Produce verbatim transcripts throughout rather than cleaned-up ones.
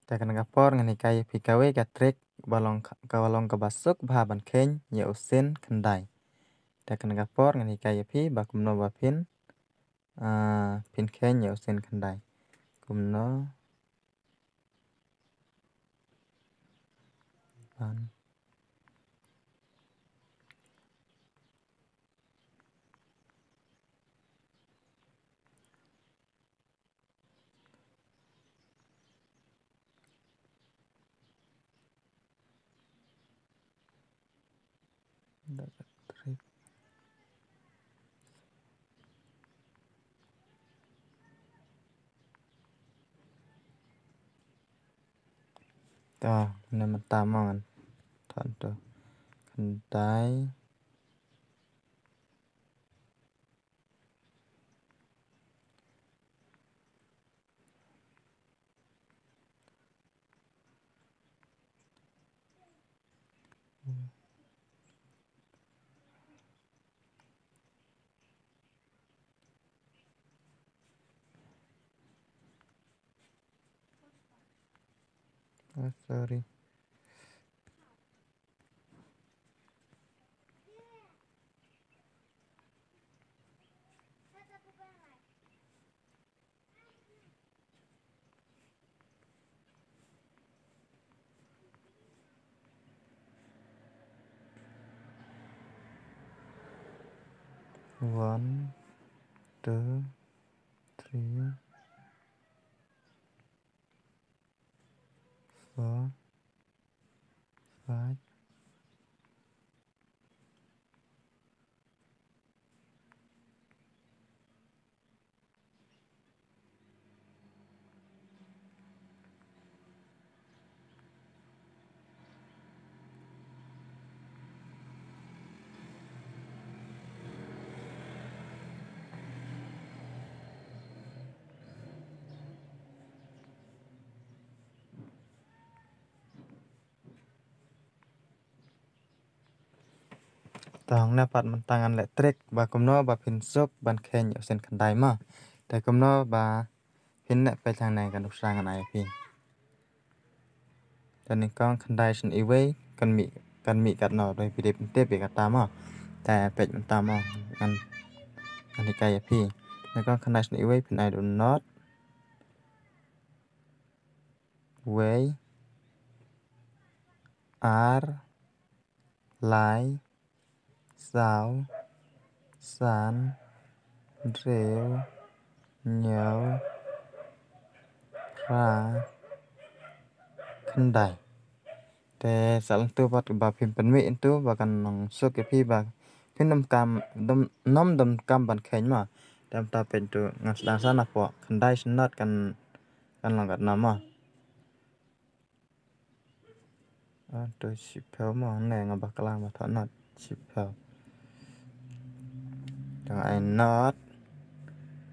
Te kane ka por ngan hikai ïa phi kawei ka trick ba long ka, ka ba long kaba suk bha ban kheiñ ïa u sien khyndai. Te kane ka por ngan hikai ïa phi ba kumno ba phin, ah, phin kheiñ ïa u sien khyndai. Kumno ban To, ne mynta mo ngan thon to khyndai. Oh, sorry. One, two, three, four, five. Te hangne pat mynta ngan leh trick ba kumno ba phin suk ban kheiñ ïa u sien khyndai mo. Te kumno ba phin leh, peit hangne, ka nuksa ngan ai ïa phi. Te nyngkong khyndai sien iwei kan mih, kan mih katno, dei phi dei pyntip ïa kata mo. Te peit mynta mo ngan, ngan hikai ïa phi. Nyngkong khyndai sien iwei phin ai da u not. Wei, ar, lai, saw, san, hynriew, hynñiew, phra, khyndai. Te sa lyntu pat ba phim pynmih yntu ba kan nang suk ïa phi ba phin nym kam, dom, nym donkam ban kheiñ mo. Te mynta peit yntu ngan sdang sa napoh khyndai sien not kan, kan long katno mo. Ah, to shiphew mo, ne nga bakla, nga thoh not shiphew. Te nga ai not,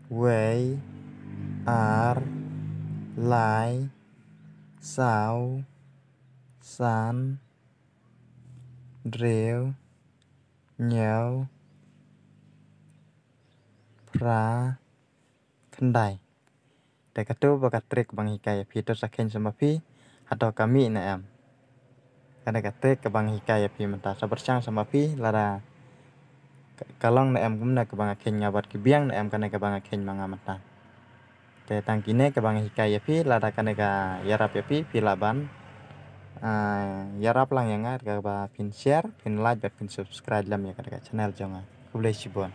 wei, ar, lai, saw, san, hynriew, hynñiew, phra, khyndai. Te katu ba ka trick ba nga hikai ïa phi, to sa kheiñ sa ma phi hato ka mih ne em. Kane ka trick kaba nga hikai ïa phi mynta, sa pyrshang sa ma phi lada ka, ka long ne em kumne kaba nga kheiñ, nga bad ki biang ne em kane kaba nga kheiñ ma nga mynta. Te tang kine kaba nga hikai ïa phi, lada kane ka ïarap ïa phi, phi lah ban, ah, ïarap lang ïa nga kaba phin share, phin like bad phin subscribe lem ïa kane ka channel jong nga. Khublei shibun.